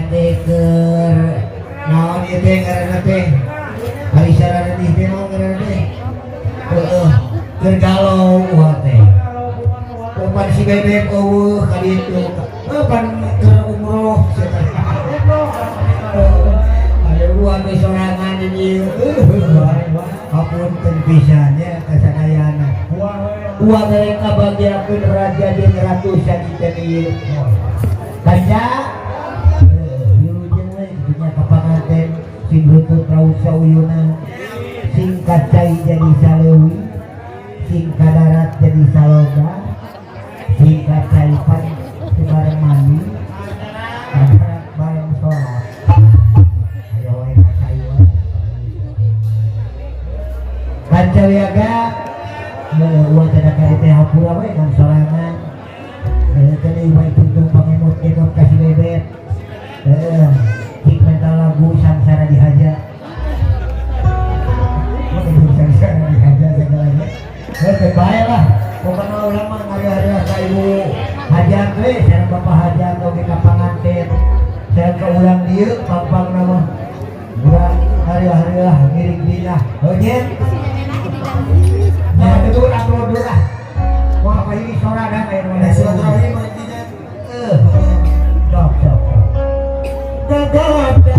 teh keur naon ieu teh ngaranna teh? Ari sararedih teh naon ngaranna teh? Heeh, keur galau uwa teh. Pan si Bebek euweuh ka ditu. Heuh, pan keur umroh sia teh. Aya uwa teh sorangan di dieu. Hapunten pisan nya ka sadayana. Uwa teh kabagiakeun raja jeung ratu sadinten ieu. Kaca wilujeng we kitu nya ka panganten sing rutut raut sauyunan, sing kacai jadi saleuwi, sing kadarat jadi saloga, sing kacai pan bareng mandi, kadarat bareng sholat. Ayo we kacai we. Kanca wiaga uang teh ka teh hampura we kan sorangan. Tadi bae tuntung pangemut-emut ka si Bebek. Heeh, cik mental lagu Sangsara Dihaja. Mah Sangsara Dihaja segalanya. Heuh, bae lah. Pokokna urang mah ngariah-ariah ka ibu hajat we, sareng bapak hajat oge ka panganten. Sareng ka urang dieu pang-pangna mah. Urang ngariah-ariah ngiring dinah. Heuh nya. Nah, itu upload dulu lah. Wah, apa ini sora dah kayak Nah, silaturahim mah intinya. Eh, sok sok sok. Gagada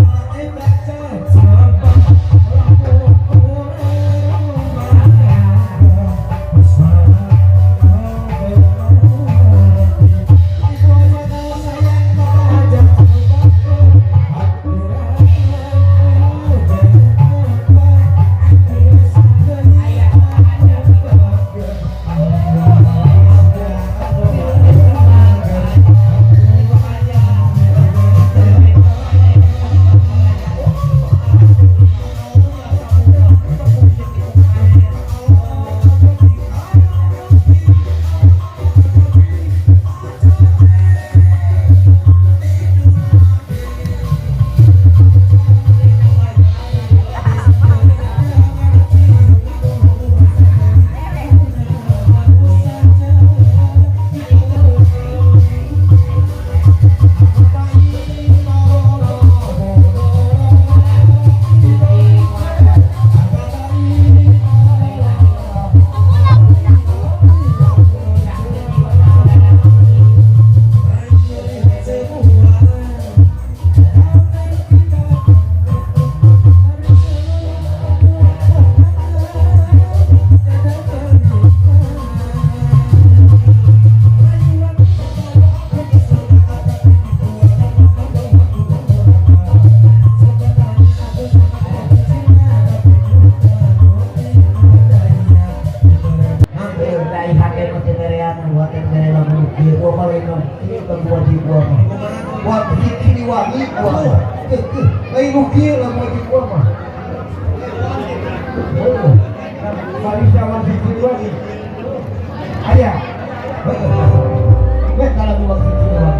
Hampir dari hati mah teu berean, buat teh bere lamun kieu gua mah lain mah. Ieu lagu wajib gua mah. Wah, Siliwangi gua mah. Teu, lain nu kieu lagu wajib gua mah. Oh, Marisa Wajib Siliwangi. Aya. Heeh. Weh, kalau lagu wajib Siliwangi.